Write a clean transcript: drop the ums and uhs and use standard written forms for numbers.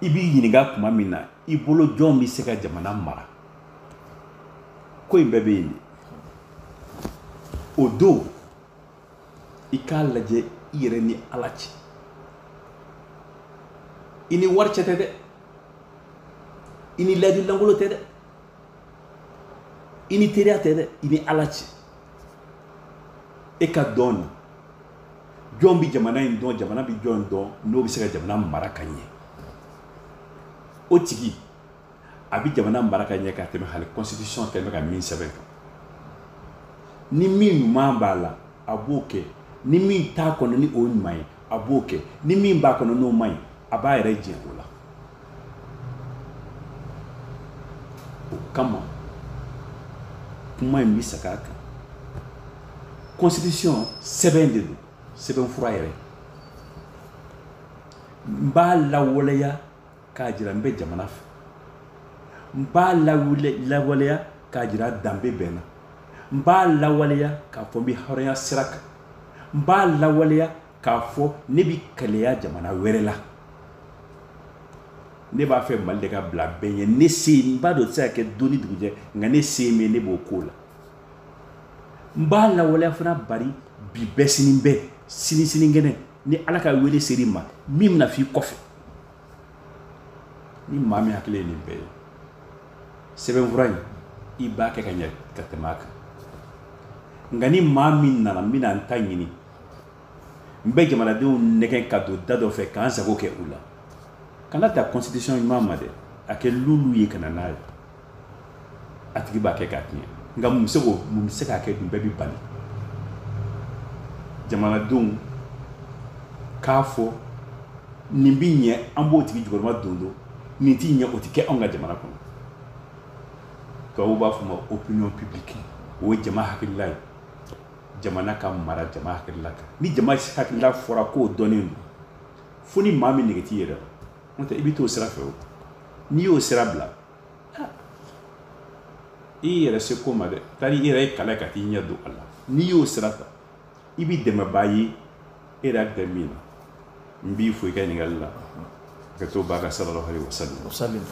I b'i ɲininka tuma min na i bolo jɔn bɛ se ka jamana mara, ko in bɛɛ bɛ yen de. O don i k'a lajɛ i yɛrɛ ni Ala cɛ, i ni wari cɛ tɛ dɛ, i ni layidu lankolon tɛ dɛ, i ni teriya tɛ dɛ, i ni Ala cɛ. E ka dɔn na jɔn bɛ jamana in dɔn, jamana bɛ jɔn dɔn n'o bɛ se ka jamana mara ka ɲɛ? O tigi a bɛ jamana mara ka ɲɛ ka tɛmɛ hali constitution kɛlen bɛ ka min sɛbɛn kan. Ni min ɲuman b'a la, a b'o kɛ. Ni min t'a kɔnɔ ni o ɲuman ye, a b'o kɛ. Ni min b'a kɔnɔ n'o man ɲi, a b'a yɛrɛ jɛn o la. O kama kuma in bɛ segin a kan. Constitution sɛbɛn de don, sɛbɛnfura yɛrɛ. N b'a lawaleya k'a jira n bɛ jamana fɛ, n b'a lawaleya k'a jira danbe bɛ n na, n b'a lawaleya k'a fɔ n bɛ hɔrɔnya sira kan, n b'a lawaleya k'a fɔ ne bɛ keleya jamana wɛrɛ la. Ne b'a fɛ Mali de ka bila bɛɛ ɲɛ. Ne se, n b'a dɔn o tɛ se ka kɛ don ni dugu jɛ, nka ne se ye min ye, ne b'o k'o la. N b'a lawaleya fana bari bi bɛɛ sini bɛɛ, sini sinikɛnɛ, ni Ala ka wele ser'i ma, min bɛna f'i kɔfɛ. Ni maa min hakili ye nin bɛɛ ye, sɛbɛnfura in i b'a kɛ ka ɲɛ ka tɛmɛ a kan. Nka ni maa min nana n bɛna n ta ɲini, n bɛ jamanadenw nɛgɛn ka don da dɔ fɛ k'an sago kɛ u la, kana ta constitution ɲuman ma dɛ, a kɛ lulu ye ka na n'a ye, a tigi b'a kɛ k'a tiɲɛ. Nka mun bɛ se k'o, mun bɛ se k'a kɛ dun, bɛɛ bɛ bali. Jamanadenw k'a fɔ nin bɛ ɲɛ, an b'o tigi jukɔrɔma don don, nin ti ɲɛ, o ti kɛ anw ka jamana kɔnɔ. Tubabuw b'a fɔ ma opinion publique, o ye jama hakilila ye. Jamana ka mara jama hakilila kan. Ni jama hakilila fɔra k'o dɔnnen don, fo ni maa min nege t'i yɛrɛ la, n'o tɛ i bɛ t'o sira fɛ o. N'i y'o sira bila, i y'i yɛrɛ se ko ma dɛ, taa i yɛrɛ ye kala ka t'i ɲɛ don a la. N'i y'o sira ta, i b'i dɛmɛbaa ye e yɛrɛ hakili tɛ min na. N b'i fo i ka ɲininkali la. Ka to ba ka sallallahu alaihi wa sallam.